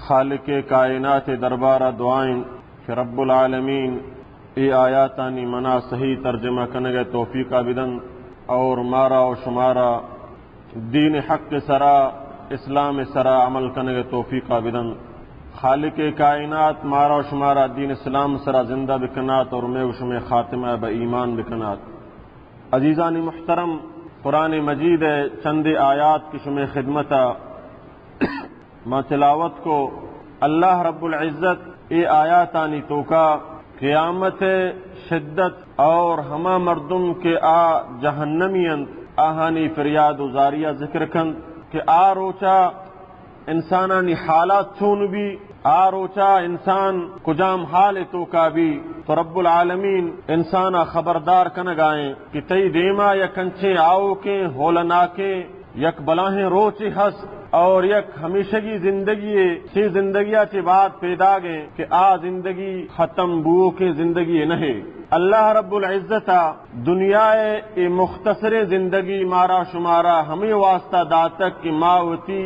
خالق کائنات دربارا دعائیں کہ رب العالمین اے آیاتانی منا صحیح ترجمہ کنگ توفیقا بدن اور مارا و شمارا دین حق سرا، اسلام سرا عمل کنگ توفیقا بدن۔ خالق کائنات مارا و شمارا دین اسلام سرا زندہ بکنات اور میں و شمے خاتمہ بہ ایمان بکنات۔ عزیزانی محترم، قرآن مجید چند آیات کہ شمے خدمتا ما تلاوت کو، اللہ رب العزت اے آیاتانی توکا قیامت شدت اور ہما مردم کہ آ جہنمی انت، آہانی فریاد و زاریا ذکر کنت کہ آ روچا انسانانی حالات چون بی، آ روچا انسان کجام حال توکا بی، تو رب العالمین انسانا خبردار کنگائیں کہ تئی دیما یک انچیں آؤکیں ہولناکیں یک بلاہیں روچے ہست اور یک ہمیشگی زندگی ہے، چی زندگیا چی بعد پیداگیں کہ آ زندگی ختم بوؤکیں زندگی نہیں۔ اللہ رب العزت دنیا اے مختصر زندگی مارا شمارا ہمیں واسطہ داتک کہ ما وتی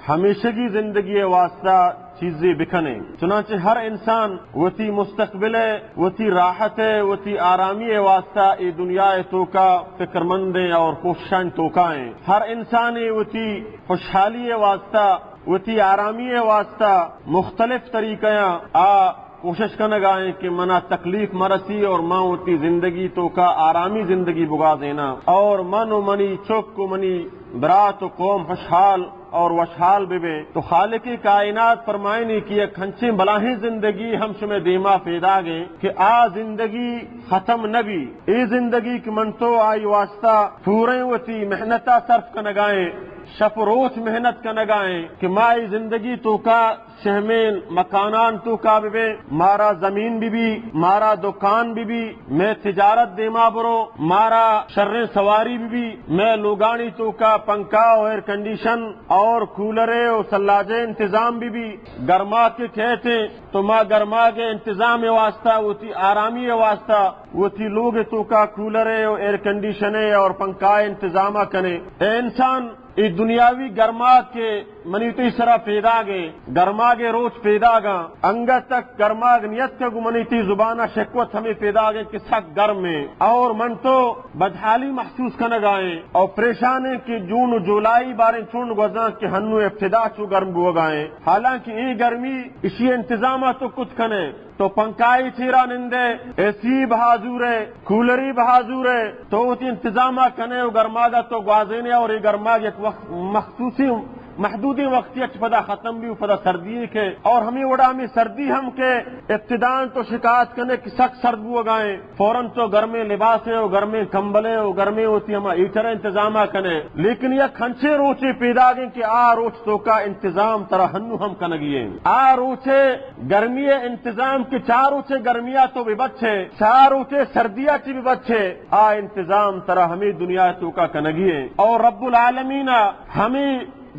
ہمیشگی زندگی واسطہ چیزے بکنیں۔ چنانچہ ہر انسان وتی مستقبل ء، وتی راحت ء، وتی آرامی ء واسطہ اے دنیا ء توکا فکرمندیں اور کوششاں توکائیں۔ ہر انسانے وتی خوشحالی ء واسطہ، وتی آرامی ء واسطہ مختلف طریقیاں آ کوشش کنگائیں کہ منا تکلیف مرسی اور من وتی زندگی توکا آرامی زندگی بگازیناں اور من و منی چک و منی برات و قوم خوشحال اور وشحال بہ بیں۔ تو خالق کائنات فرمائنی کہ یک ہنچیں بلاہیں زندگی ہم شمے دیما پیداگیں کہ آ زندگی ختم نہ بی۔ اے زندگی کہ من تو آئی واسطہ پوریں وتی محنتا صرف کنگائیں، شپ و روچ محنت کنگائیں کہ ما اے زندگی توکا شہمین مکانان توکا بہ بیں، مارا زمین بہ بی، مارا دکان بہ بی، مئے تجارت دیما برو، مارا شریں سواری بہ بی، مئے لوگانی توکا پنکھا و ایئر کنڈیشن اور کولر و سلاجے انتظام بہ بی، گرماگ کہ کہتے تو ما گرماگ انتظام واسطہ، وتی آرامی واسطہ، وتی لوگ توکا کولر و ایئر کنڈیشن اور پنکھا انتظام کنے۔ اے انسان، اے دنیاوی گرماگ کہ منی تئی سرا پیداگیں، گرماگ روچ پیداگاں، انگت تک گرماگ نیت کہ گوں منی تئی زبانا شکوت ہمیں پیداگیں کہ سک گرم ایں اور من تو بدحالی محسوس کنگائیں اور پریشانیں کہ جون و جولائی باریں چون گوزاں کہ ہنو ابتدا چو گرم بوگائیں، حالانکہ اے گرمی اشی انتظامات تو کت کنے۔ تو پنکھائی چیرا نندے، اے سی بہا زورے، کولری بہا زورے، تو وتی انتظاما کنے و گرماگا تو گوازینے اور اے گرماگ یک وقت مخصوصی محدودیں وقتی اچ پدا ختم بی و پدا سردی کے اور ہمیں وڑا ہمیں سردی ہم کے ابتدان تو شکایت کنے کہ سک سرد بوگائیں، فوراً تو گرمیں لباسے و گرمیں کمبلے و گرمیں وتی ہما ہیٹر انتظاما کنے، لیکن یک ہنچیں روچے پیداگیں کہ آ روچ توکا انتظام ترا ہنو ہم کنگی ایں۔ آ روچے گرمی ء انتظام کہ چار روچے گرمیا تو بہ بچے، چار روچے سردیا چی بہ بچے، آ انتظام ترا ہمیں دنیا توکا کنگی ایں۔ اور رب العالمین ہمیں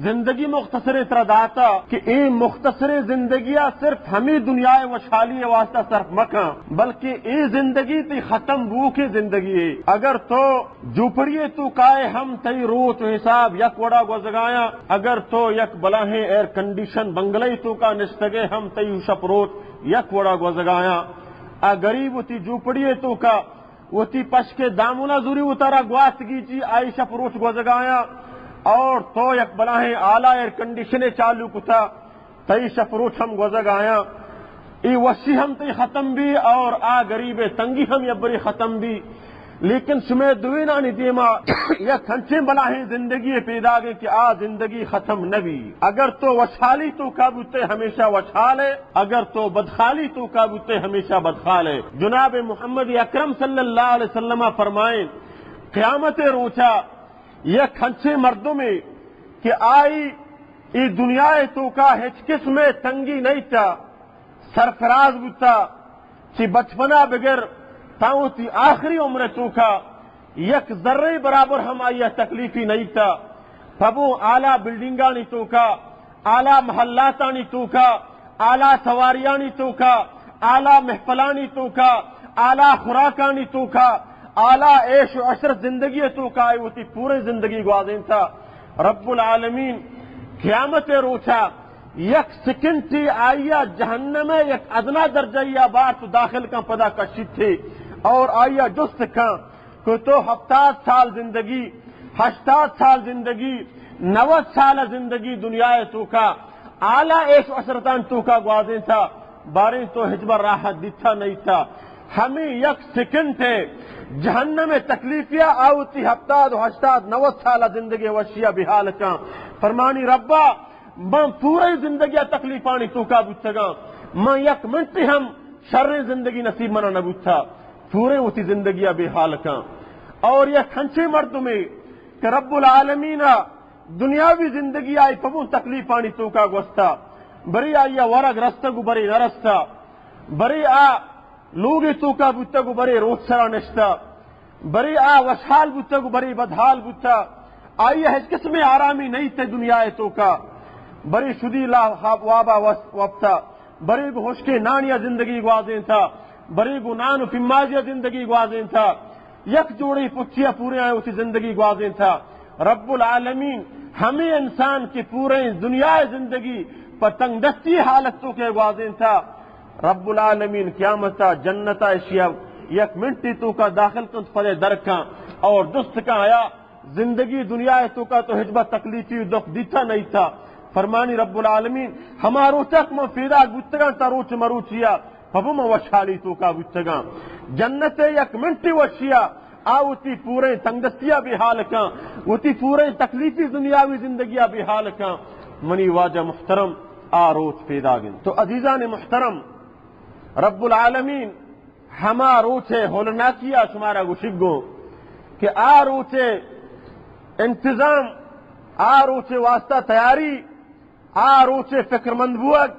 زندگی مختصر ترا داتا کہ اے مختصر زندگیا صرف ہمیں دنیا وشحالی واسطہ صرف مکن، بلکہ اے زندگی تی ختم بو کے زندگی ہے۔ اگر تو جھوپڑی توکائے ہم تئی روچ و حساب یک وڑا گوزگایاں، اگر تو یک بلاہیں ایئر کنڈیشن بنگلہ توکا نشتگے ہم تئی شپ روچ یک وڑا گوزگایاں۔ آ گریب وتی جھوپڑی توکا وتی پشکے دامنا زوری وتارا گواتگی چی آئی شپ روچ گوزگایاں، اور تو یک بلاہیں آلہ ایئر کنڈیشن چالو کتا، تئی شپ روچ ہم گوزگ آیاں، اے وشی ہم تئی ختم بی اور آ گریب تنگی ہم یبری ختم بی۔ لیکن شمے دوینانی دیما یک ہنچیں بلاہیں زندگی پیداگے کہ آ زندگی ختم نبی۔ اگر تو وشحالی توکا بوتے ہمیشہ وشحال ہے، اگر تو بدحالی توکا بوتے ہمیشہ بدحال ہے۔ جناب محمد اکرم صلی اللہ علیہ وسلم فرمائیں، قیامت روچا یک ہنچیں مردمے کہ آئی اے دنیا توکا ہچ قسم تنگی نئیتا، سرفراز بوتا، چہ بچپنا بگر تاں وتی آخری عمر توکا یک ذرے برابر ہم آئی تکلیفی نئیتا۔ پبو اعلی بلڈنگانی توکا، اعلی محلاتانی توکا، اعلی سواریانی توکا، اعلی محفلانی توکا، اعلی خوراکانی توکا، اعلی عیش و عشرت زندگی توکا آئی وتی پورے زندگی گوازینتا۔ رب العالمین قیامت روچا یک سکنٹے آئی ءَ جہنم ءِ یک ادنا درجہ ءَ بارت و داخل کن، پدا کشیت ءَ اور آئی ءَ جست کن کہ تو ہپتاد سال زندگی، ہشتاد سال زندگی، نود سال زندگی دنیا ءِ توکا اعلیٰ عیش و عشرتانی توکا گوازینتا، باریں تو ہچبر راحت دیتا نیتا۔ ہمے یک سکنٹ ءَ جہنم ءِ تکلیفیا آ وتی ہپتاد و ہشتاد نود سال زندگی وشیا بے حال کن۔ فرمانی ربا، من پوریں زندگی ءَ تکلیفانی توکا بوتگاں، من یک منٹے ہم شریں زندگی نصیب منا نہ بوتا، پوریں وتی زندگی ءَ بے حال کن۔ اور یک ہنچیں مردمے کہ رب العالمین ءَ دنیاوی زندگی آئی پمو تکلیفانی توکا گوستا، برے آئی ءَ ورگ رستگ و برے نہ رستا، برے آ لوگے توکا بوتگ و برے روچ سرا نشتا، برے آ وشحال بوتگ و برے بدحال بوتا، آئی ءَ ہچ قسمیں آرامی نئیت دنیا ءِ توکا۔ برے شدی لاپ وابا وس-، وپتا، برے گوں ہشکیں نانی ءَ زندگی گوازینتا، برے گوں نان و پیمازی ءَ زندگی گوازینتا، یک جوڑیں پچی ءَ پوریں آئی وتی زندگی گوازینتا۔ رب العالمین ہمے انسان کہ پوریں دنیا ءِ زندگی پہ تنگ دستی حالت توکا گوازینتا، رب العالمین قیامتا جنتا اشیا یک منٹے توکا داخل کنت، پدے در کن اور جست کن، آیا زندگی دنیا ءِ توکا تو ہچبر تکلیفی و دکھ دیتا نیتا؟ فرمانی رب العالمین، ہما روچا کہ من پیداک بوتگاں تا روچ مروچیا پہ من وشحالی توکا بوتگاں۔ جنت ءِ یک منٹے وشیا آ وتی پوریں تنگدستیا بے حال کن، وتی پوریں تکلیفی دنیاوی زندگیا بے حال کن۔ منی واجہ محترم، آ روچ پیداگ انت۔ تو عزیزان محترم، رب العالمین ہما روچ ءِ ہولناکیا شمارا گوشگ گوں کہ آ روچ ءِ انتظام، آ روچ ءِ واسطہ تیاری، آ روچ ءِ فکرمند بوگ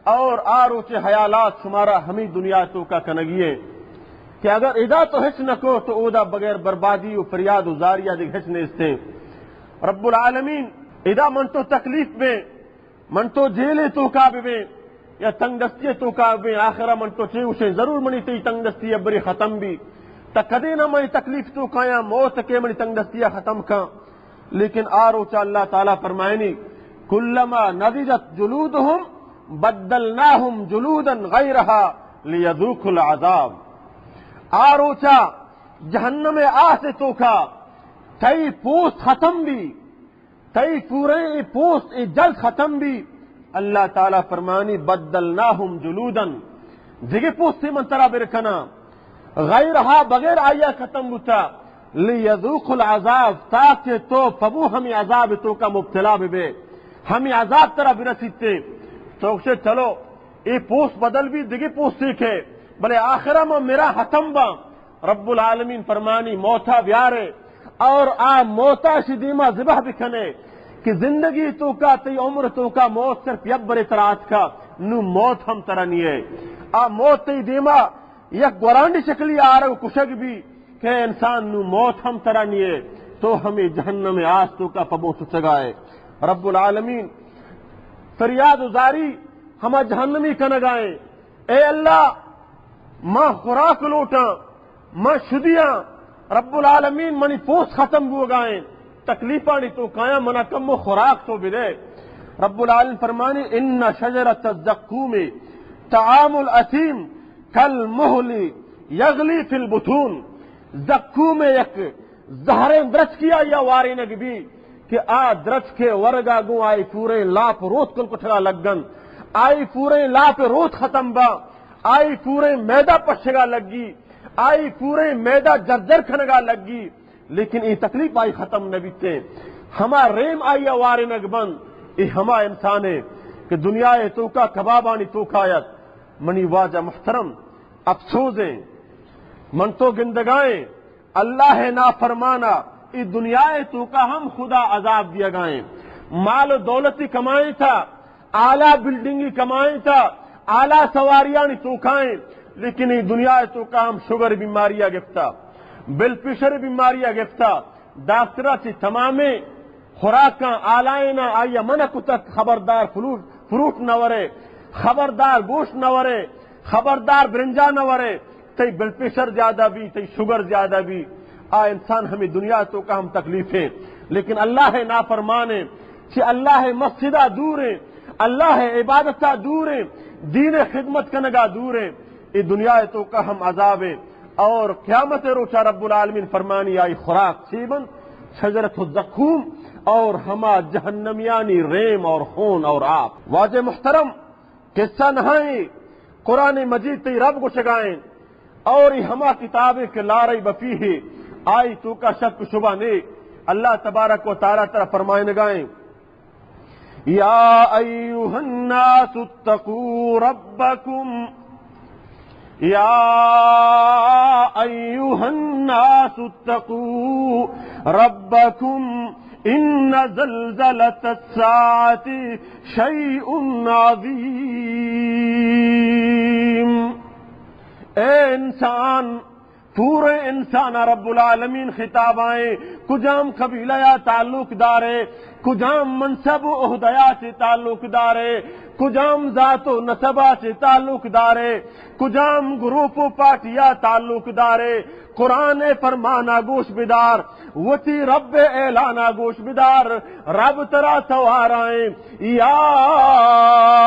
اور آ روچ ءِ حیالات شمارا ہمے دنیا توکا کنگی انت کہ اگر ادا تو ہچ نہ کو تو اودا بغیر بربادی و فریاد و زاریا دگہ ہچ نیست انت۔ رب العالمین، ادا من تو تکلیف بیں، من تو جیلے توکا ببیں یا تنگ دستی توکا ببیں، آخرا من تو چے گوشیں؟ ضرور منی تئی تنگ دستی ابری ختم بی۔ تا کدے نہ من تکلیف توکایاں، موت کہ منی تنگ دستیا ختم کن۔ لیکن آ روچا اللہ تعالی فرمائنی، کلما نضجت جلودهم بدلناهم جلودا غیرها لیذوقوا العذاب۔ آ روچا جہنم ءِ آس ءِ توکا تئی پوست ختم بی، تئی پوریں اے پوست، اے جلد ختم بی۔ اللہ تعالی فرمانی، بدلناهم جلودا، دگہ پوستے من ترا بر کناں، غیرها، بغیر آیا ختم بوتا، لیذوقوا العذاب، تاکہ تو پمو ہمے عذاب توکا مبتلا ببے، ہمے عذاب ترا برسیتے۔ تو گوشے، چلو، اے پوست بدل بی، دگہ پوستے کہ، بلے آخرا من مرا ختم باں۔ رب العالمین فرمانی، موتا بیارے اور آ موتا اشی دیما ذبح بکنے کہ زندگی توکا، تئی عمر توکا موت صرف یک برے ترا آتکا، نو موت ہم ترا نیے۔ آ موت تئی دیما یک گورانڈی شکلی آرگ کشگ بی کہ انسان، نو موت ہم ترا نیے، تو ہمے جہنم ءِ آس توکا پمو سچگائے۔ رب العالمین فریاد و زاری ہما جہنمی کنگائیں، اے اللہ، ما خوراک لوٹاں، ما شدیاں، رب العالمین، منی پوست ختم بوگائیں، تکلیفانی توکایاں، منا کمو خوراک تو بدے۔ رب العالمین فرمانی، ان شجرۃ الزقوم طعام الاثیم کالمہل یغلی فی البطون۔ زقوم ءِ یک زہریں درچکے آئی ءَ وارینگ بی کہ آ درچک ءِ ورگ ءَ گوں آئی پوریں لاپ روت کل کٹگ ءَ لگ انت، آئی پوریں لاپ ءِ روت ختم با، آئی پوریں میدہ پشگ ءَ لگی، آئی پوریں میدہ جرجر کنگ ءَ لگی، لیکن اے تکلیف آئی ختم نہ بیت۔ ہما ریم آئی ءَ وارینگ بنت، اے ہما انسان ءِ کہ دنیا ءِ توکا کبابانی توکا ات۔ منی واجہ محترم، افسوز ایں، من تو گندگائیں، اللہ ءِ نافرمانا اے دنیا ءِ توکا ہم خدا عذاب دیگائیں۔ مال و دولتی کمائیں تا، اعلیٰ بلڈنگی کمائیں تا، اعلیٰ سواریانی توکائیں، لیکن اے دنیا ءِ توکا ہم شوگر بیماری ءَ گپتا، بلڈ پریشر بیماری ءَ گپتا، ڈاکٹر ءَ چہ تمامیں خوراکاں آلائیناں آئی ءَ منع کتگ، خبردار فلوٹ، فروٹ نہ ورے، خبردار گوشت نہ ورے، خبردار برنجا نہ ورے، تئی بلڈ پریشر زیادہ بی، تئی شوگر زیادہ بی۔ آ انسان ہمے دنیا توکا ہم تکلیف ایں، لیکن اللہ ءِ نافرمان ایں، چہ اللہ ءِ مسجدا دور ایں، اللہ ءِ عبادت ءَ دور ایں، دین ءِ خدمت کنگ ءَ دور ایں، اے دنیا ءِ توکا ہم عذاب ایں۔ اور قیامت ءِ روچا رب العالمین فرمانی، آئی خوراک چی بنت؟ شجرۃ الزقوم، اور ہما جہنمیانی ریم اور خون اور آپ۔ واجہ محترم، قصہ نہ ایں، قرآن مجید تئی رب گوشگا ایں، اور اے ہما کتاب ایں کہ لا ریب فیہ، آئی توکا شک شبہ نے۔ اللہ تبارک و تعالیٰ ترا فرمائنگا ایں، يا أيها الناس اتقوا ربكم، يا أيها الناس اتقوا ربكم، إن زلزلة الساعة شيء عظيم۔ اے انسان، پورے انسان ءَ رب العالمین خطاب ایں، کجام قبیلہ یا تعلق دارے، کجام منصب و عہدہ یا چہ تعلق دارے، کجام ذات و نسب ءَ چہ تعلق دارے، کجام گروپ و پارٹی یا تعلق دارے، قرآن ءِ فرمانا گوش بدار، وتی رب ءِ اعلانا گوش بدار، رب ترا توارا ایں۔ یا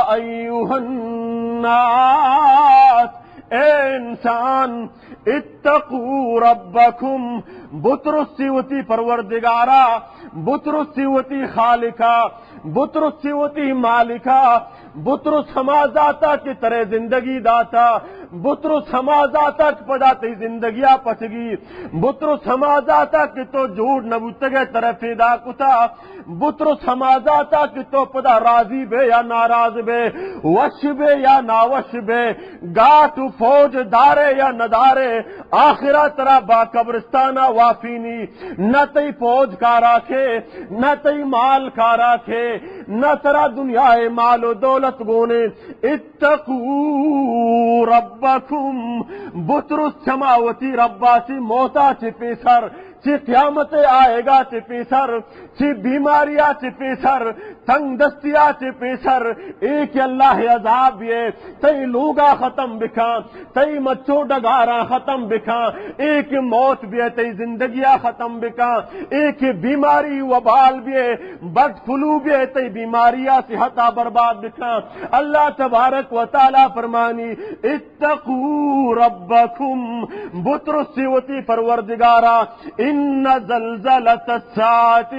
ایھا الناس، اے انسان، اتقوا ربکم، بترسی وتی پروردگارا، بترسی وتی خالقا، بترسی وتی مالکا، بترس ہما ذاتا کہ ترے زندگی داتا، بترس ہما ذاتا کہ پدا تئی زندگیا پچگی، بترس ہما ذاتا کہ تو جوڑ نہ بوتگے ترے پیدا کتا، بترس ہما ذاتا کہ تو پدا راضی بے یا ناراض بے، وش بے یا ناوش بے، گاٹ و فوج دارے یا ندارے، آخرا ترا با قبرستانا وافینی، نہ تئی فوج کارا کھے، نہ تئی مال کارا کھے، نہ ترا دنیا ءِ مال و دولت گونے۔ اتقوا ربکم، بترس چما وتی ربا چہ موتا چہ پیسر، چہ قیامت ءِ آیگا چہ پیسر، چہ بیماریا چہ پیسر، تنگ دستیا چہ پیسر، اے کہ اللہ ءِ عذاب بیئے، تئی لوگا ختم بکاں، تئی مچو ڈگاراں ختم بکاں، اے کہ موت بیئے، تئی زندگیا ختم بکاں، اے کہ بیماری وبال بیئے، برڈ فلو بیئے، تئی بیماریا صحتا برباد بکاں۔ اللہ تبارک و تعالیٰ فرمانی، اتقوا ربکم، بترسی وتی پروردگارا، ان زلزلۃ الساعۃ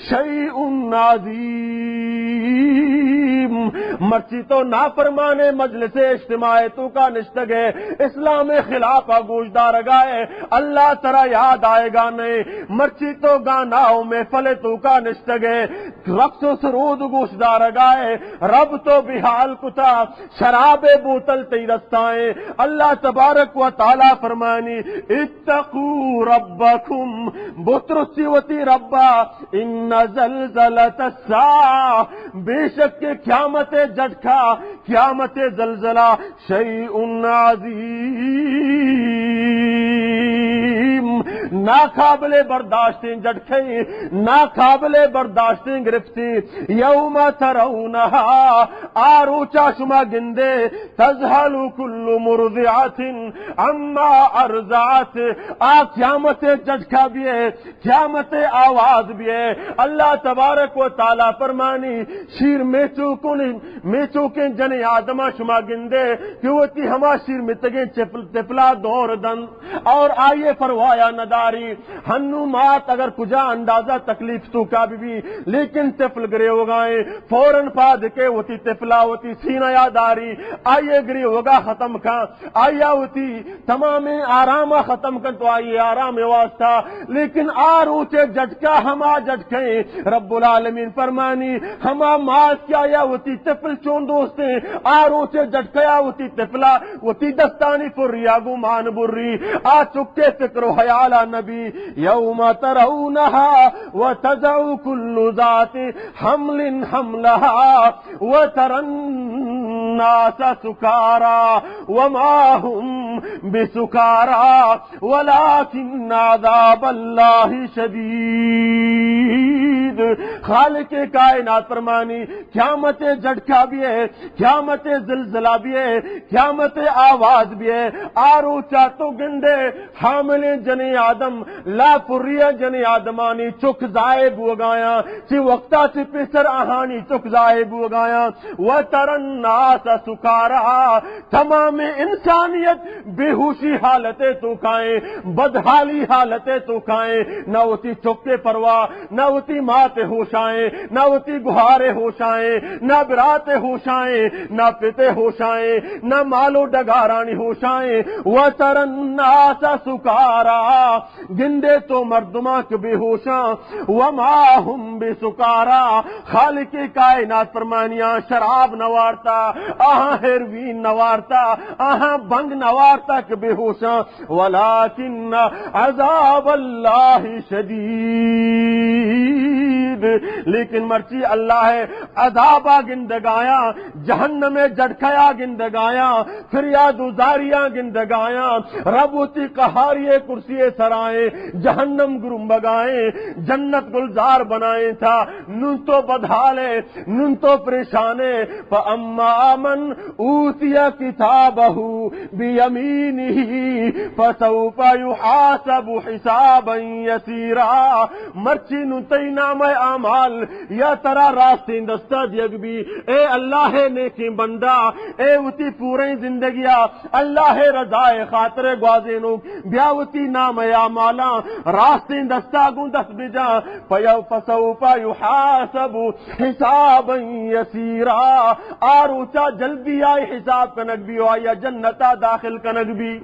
شیء عظیم۔ مرچی تو نافرمان مجلس اجتماع توکا نشتگے، اسلام خلافا گوش دارگائے، اللہ ترا یاد آئیگا نئے۔ مرچی تو گانا و محفل توکا نشتگے، رقص و سرود گوش دارگائے، رب تو بے حال کتا، شراب بوتل تئی دستائیں۔ اللہ تبارک و تعالیٰ فرمانی، اتقوا ربکم، بترسی وتی ربا، ان زلزلۃ الساعۃ، بے شک کہ قیامت جھٹکا، قیامت زلزلہ، شیء عظیم، ناقابل برداشتیں جھٹکے، ناقابل برداشتیں گرفتے۔ یوم ترونہا، آ روچا شما گندے، تذہل کل مرضعۃ عما ارضعت، آ قیامت جھٹکا بیئے، قیامت آواز بیئے۔ اللہ تبارک و تعالیٰ فرمانی، شیر میچوکن، میچوکیں جنیں آدما شما گندے کہ وتی ہما شیر متگیں چپل، تپلا دور دن اور آئیے پروایا نداری۔ ہنو مات اگر کجا اندازہ تکلیف توکا بی بی، لیکن تپل گریوگائیں، فوراً پاد کے وتی تپلا وتی سینہ یا داری، آئیے گریوگا ختم کن۔ آیا وتی تمامیں آرام ءَ ختم کنت و آئی آرام ءِ واسطہ، لیکن آ روچ ءِ جھٹکا ہما جھٹکیں۔ رب العالمین فرمانی، ہما مات کہ آیا وتی طفل چون دوستیں، آ روچ ءِ جھٹکا یا وتی طفلا وتی دستانی پریا گمان بری، آ چکے فکر و حیالا نبی۔ یوم ترونہا وتضع کل ذات حمل حملہا وتری الناس سکاری وما هم بسکاری ولكن عذاب الله شديد۔ خالق کائنات فرمانی، قیامت جھٹکا بیئے، قیامت زلزلہ بیئے، قیامت آواز بیئے، آ روچا تو گندے حاملیں جنیں آدم، لاپریں جنیں آدمانی چک ضائع بوگایاں، چہ وقتا چہ پیسر آہانی چک ضائع بوگایاں۔ وتری الناس سکاری، تمام انسانیت بے ہوشی حالت توکائیں، بدحالی حالت توکائیں، نہ وتی چکے پرواہ، نہ وتی مات ہوشائیں، نہ وتی گہار ہوشائیں، نہ برات ہوشائیں، نہ پت ہوشائیں، نہ مال و ڈگارانی ہوشائیں۔ وتری الناس سکاری، گندے تو مردماں کہ بے ہوشاں، وما هم بسکاری، خالق کائنات فرمانیاں شراب نہ وارتا، آہاں ہیروین نہ وارتا، آہاں بنگ نہ وارتا کہ بے ہوشاں، ولکن عذاب اللہ شدید، لیکن مرچی اللہ عذابا گندگایاں، جہنم جھٹکایا گندگایاں، فریاد و زاریاں گندگایاں، رب وتی قہاری کرسی سرائیں، جہنم گرمبگائیں، جنت گلزار بنائیں تھا، نون تو بدحال ہے، نون تو پریشان ہے۔ فاما من اوتی کتابہ بیمینہ فسوف یحاسب حسابا یسیرا۔ مرچی نوں تئی نام اعمال یا ترا راستیں دستا دیگ بی۔ اے اللہ نیکیں بندہ، اے وتی پوریں زندگیا اللہ رضا خاطر گوازینو، بیا وتی نام اعمالاں راستیں دستا گوں دست بجا، فی-، فسوف یحاسب حسابا یسیرا۔ آ روچا جلدی آئی حساب کنگ بی و آئی جنتا داخل کنگ بی۔